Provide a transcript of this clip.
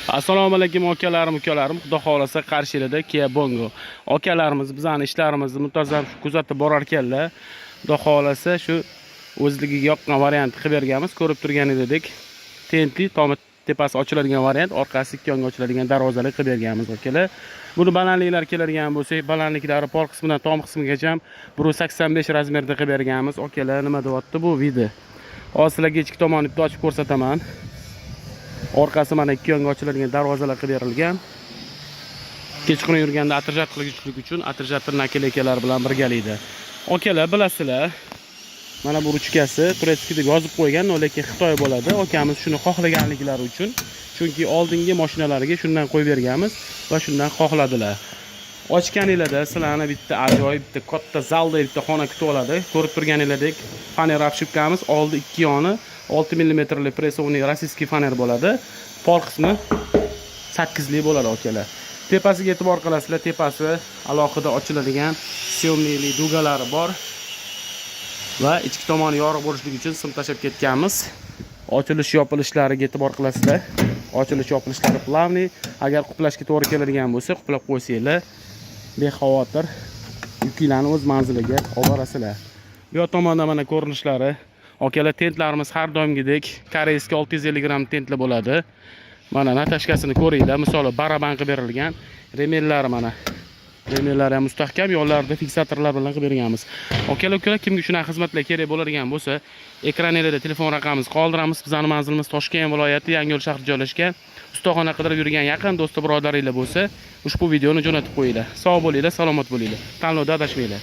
Assalomu alaykum, akalarim, ukalarim. Xudo xohlasa, qarshilada Kia Bongo. Akalarimiz bizani ishlarimizni muntazam kuzatib borar ekanlar. Xudo xohlasa, shu o'zligiga yoqqan variantni qilib berganmiz. Ko'rib turganingizdek, tentli, tomi tepasi ochiladigan variant, orqasi ikki yonga ochiladigan darvozali qilib berganmiz, akalar. Buni balandliklari keladigan bo'lsak, balandliklari pol qismidan tom qismigacha 1,85 razmerda qilib berganmiz. Akalar, nima deyapti bu вид i? Hozir sizlarga ichki tomonni bitta ochib ko'rsataman. Orqasi mana ikki yonga ochiladigan darvozalar qilib berilgan. Kechqurun yurganda отражать qilishlik uchun отражатель наклейка lar bilan birgalikda. Akalar, bilasizlar, mana bu ruchkasi турецкий deb yozib qo'ygan, lekin Xitoy bo'ladi. Akamiz shuni xohlaganliklari uchun, chunki oldingi mashinalariga shundan qo'yib berganmiz va shundan xohladilar. Ochganinglarda sizlarni bitta ajoyib, bitta katta zalda bitta xona kutib oladi. Ko'rib turganinglardek, faner обшивка miz oldi, ikki yoni 6 millimetrli прессованный российский faner bo'ladi. Pol qismi 8li bo'ladi, akalar. Tepasiga e'tibor qilasizlar, tepasi alohida ochiladigan съёмный li дуга lari bor. Va ichki tomoni yorug' bo'lishligi uchun sim tashlab ketganmiz. Ochilish yopilishlariga e'tibor qilasizlar. Ochilish yopilishlari плавный. Agar quplashga to'g'ri keladigan bo'lsa, quplab qo'ysanglar, bexavotir yukinglarni o'z manziliga olib borasizlar. Bu yoq tomonda mana ko'rinishlari. Akalar, tentlarimiz har doimgidek корейский 650 gramm tentli bo'ladi. Mana натяжка sini ko'ringlar, misoli baraban qilib berilgan. Ремень lari mana. Ремень lari ham mustahkam, yonlarida fiksatorlar bilan qilib berganmiz. Akalar, ukalar, kimga shunaqa xizmatlar kerak bo'ladigan bo'lsa, ekranlarda telefon raqamimizni qoldiramiz. Bizning manzilimiz Toshkent viloyati, Yangiyo'l shahrida joylashgan. Ustaxona qidirib yurgan yaqin do'sti birodaringlar bo'lsa, ushbu videoni jo'natib qo'yinglar. Sog' bo'linglar, salomat bo'linglar. Tanlovda adashmanglar.